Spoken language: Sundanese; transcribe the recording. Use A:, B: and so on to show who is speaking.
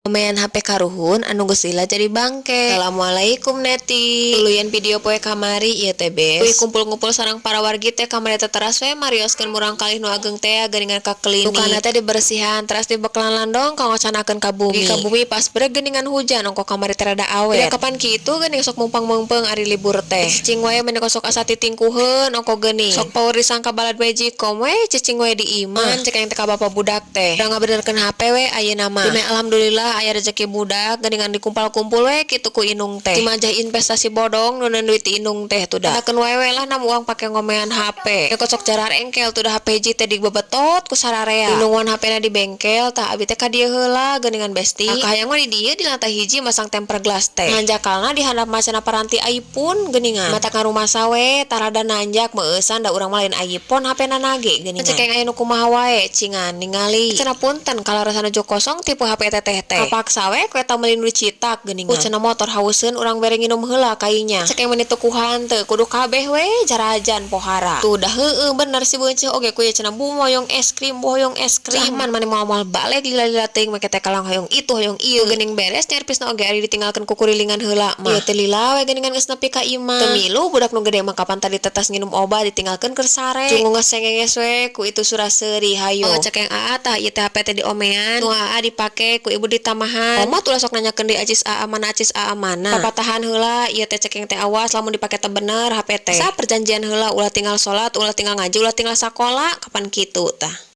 A: Omean HP karuhun anu geus lila jadi bangke. Assalamualaikum, Neti. Tuluyan video poe kamari ieu teh, Bes. Uih kumpul-ngumpul sareng para wargi teh kamari teh teras we marioskeun murang kalih nu ageng teh geuningan ka klinik. Lukana teh dibersihan teras dibekelan landong kanggo canakeun ka bumi. Dugi ka bumi pas breg geuningan hujan, ongkoh kamari teh rada awet. Da kapan kitu geuning sok mumpang-meungpeung ari libur teh. Cicing wae meni sok asa titingkuheun, ongkoh geuning. Sok power disangka balad magicom we cicing wae di imah. Cek aing teh ka bapa budak teh. Da ngabenerkeun HP we ayeuna mah. Dumeh alhamdulillah aya rezeki budak geuningan dikumpal-kumpul we kitu ku indung teh. Cimajah investasi bodong nu duit ti indung teh tuh da. Keun wae we lah nam uang pake ngomean HP. Ya sok jarar engkel tuh da HP hiji teh dibebetot ku sararea. Indungan HP na di bengkel tah, abi teh ka dieu heula geuningan, Besti. Kahayang mah di dieu di lantai hiji masang temper glass teh. Nanjakalna di handap macana paranti iPhone geuningan. Mata ngarumasa we tarada nanjak meueusan, da urang mah lain iPhone HP na nage geuningan. Cek aya nu kumaha wae cingan ningali. Cenah punten kaleresan nuju kosong tipe HP teteh teh. Kapaksa we ku eta meuli nu dicitak geuningan. Cenah motor hauseun, urang bere nginum heula kainya. Cek meni tukuhan teu kudu kabeh we jarajan pohara. Tuh dah, heueuh bener si beunceuh oge ku ieu cenah, "Bu, hoyong es krim, bu, hoyong es krim." Man mani moal-moal balik lila-lila teuing make teh kalang hoyong itu hoyong ieu. Geuning beres nyerpisna oge ari ditinggalkeun ku kurilingan heula mah. Ieu teh lila we geuningan geus nepi ka imah. Teu milu budak nu gede mah, kapan tadi tetas nginum obat ditinggalkeun keur sare. Cungung ngasengenges we ku itu sura-seuri hayo. Oh, cek yang aa tah ieu teh HP teh diomean. Nu aa dipake ku ibu ditamahan. Omat ulah sok nanyakeun deui acis aa mana, acis aa mana. Papatahan heula ieu teh, cek yang teh awas lamun dipake teh bener HP teh. Sa perjanjian heula, ulah tinggal salat, ulah tinggal ngaji, ulah tinggal sakola, kapan kitu tah.